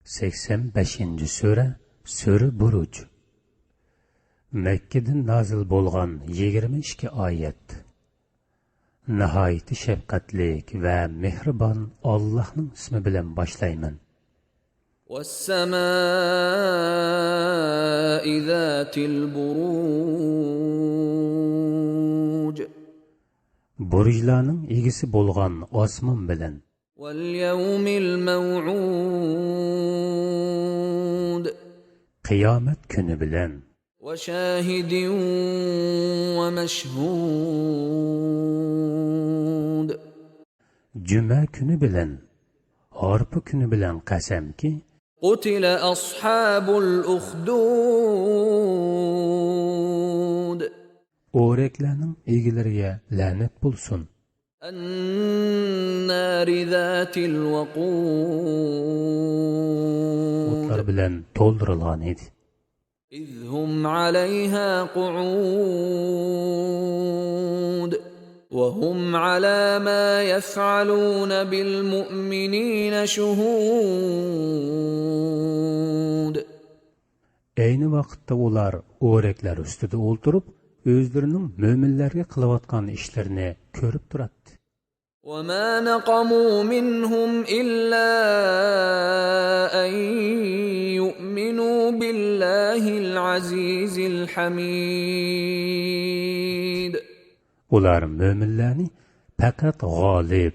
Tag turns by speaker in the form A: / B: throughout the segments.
A: 85. Sura Sura Buruj. Mekke'den nazil bo'lgan 22 oyat. Nihoyat shafqatlik va mehribon Allohning ismi bilan boshlayman.
B: والسماء ذات البروج
A: Burujlarning egisi bo'lgan osmon bilan
B: واليوم الموعود
A: qiyomat kuni bilan
B: وشاهد ومشهود
A: juma kuni bilan harpa kuni bilan qasamki
B: قتل أصحاب الأخدود
A: o'reklarning egilariga la'nat bo'lsin.
B: النار ذات الوقود
A: O'tlar bilan to'ldirilgan edi.
B: إذ هم عليها قعود وهم على ما يفعلون بالمؤمنين شهود
A: Ayni vaqtda ular o'reklar ustida o'ltirib, o'zlarining mo'minlarga qilayotgan ishlarini ko'rib turadi.
B: وما نقموا منهم إلا أن يؤمنوا بالله العزيز الحميد
A: Ular mo'minlarni faqat g'olib,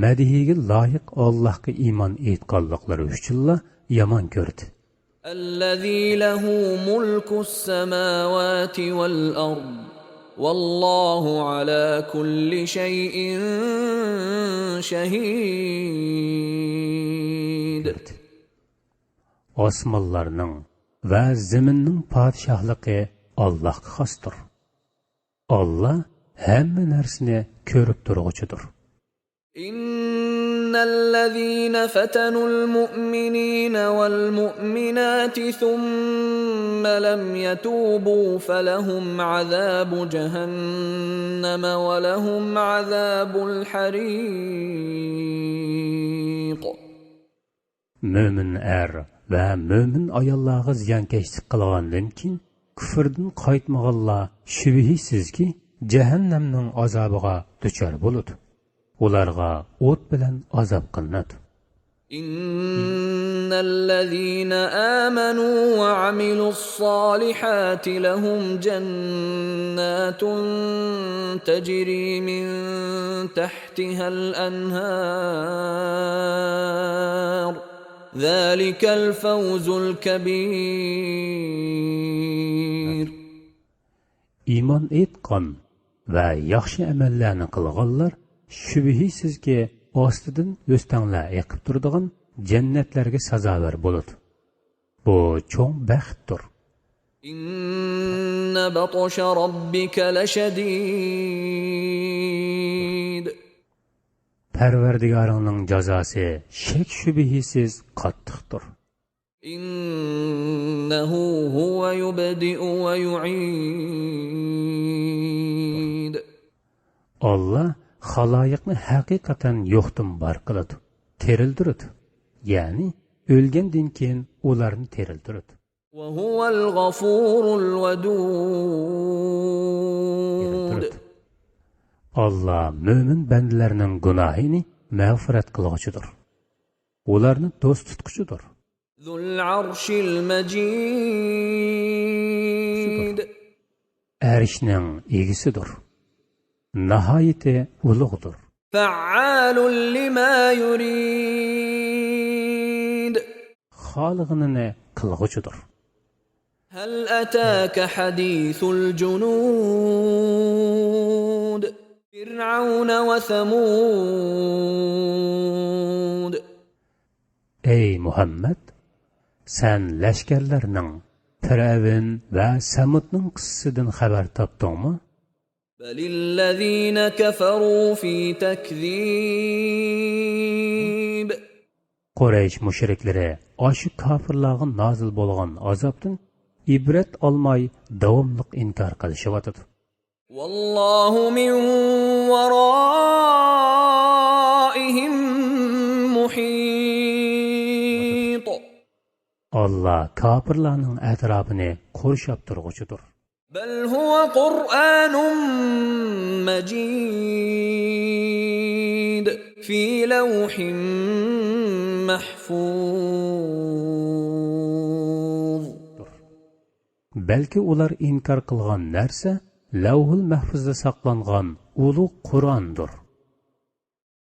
A: madihiga loyiq Allohga iymon etganliklari uchunla yomon ko'rdi.
B: الذي له ملك السماوات والأرض والله على كل شيء شهيد
A: Osmonlarning va zaminning podshohligi Allohga xosdir. Alloh hamma narsani ko'rib turg'uchidir.
B: إن الذين فتنوا المؤمنين والمؤمنات ثم لم يتوبوا فلهم عذاب جهنم ولهم عذاب الحريق
A: Mo'min er va mo'min ayollarga ziyonkashlik qilgandan keyin kufrdan qaytmaganlar shubhisizki jahannamning azobiga duchor bo'ladi. Ularga o't bilan azob qilinadi.
B: إن الذين آمنوا وعملوا الصالحات لهم جنات تجري من تحتها الأنهار ذلك الفوز الكبير
A: Iymon etgan va yaxshi amallarni qilganlar shubhisizki ostidan o'stanglar eqib turadigan jannatlarga sazovor bo'ladi. Bu cho'ng baxtdir.
B: إن بطش ربك لشديد
A: Parvardigoringning jazosi shak shubhisiz qattiqdir.
B: إنه هو يبدئ ويعيد
A: Allah xaloyiqni haqiqatan yo'qdan bor qiladi, terildiradi. Ya'ni o'lgandan keyin ularni terildiradi.
B: وهو الغفور الودود
A: Allah mo'min bandalarining gunohini mag'firat qiluvchidir. Ularni do'st tutquchidir.
B: ذو العرش المجيد
A: Arshning egisidir. Nihoyati ulug'dir.
B: فعال لما يريد
A: Xolig'ini qilg'uchidir.
B: هل أتاك حديث الجنود فرعون وثمود
A: Ey Muhammad, sen lashkarlarning Firavun va Samudning qissasidan xabar topdingmi?
B: بل الذين كفروا في تكذيب
A: Quraysh mushriklari oshi kofirlarga nozil bo'lgan azobdan ibrat olmay davomliq inkor qilishyapti.
B: والله من ورائهم محيط
A: Allah kafirlarning atrofini qurshab turg'uchidir.
B: بل هو قرآن مجيد في لوح محفوظ.
A: Belki ular inkar qilgan narsa Lavhul Mahfuzda saqlangan ulug' Qur'ondir.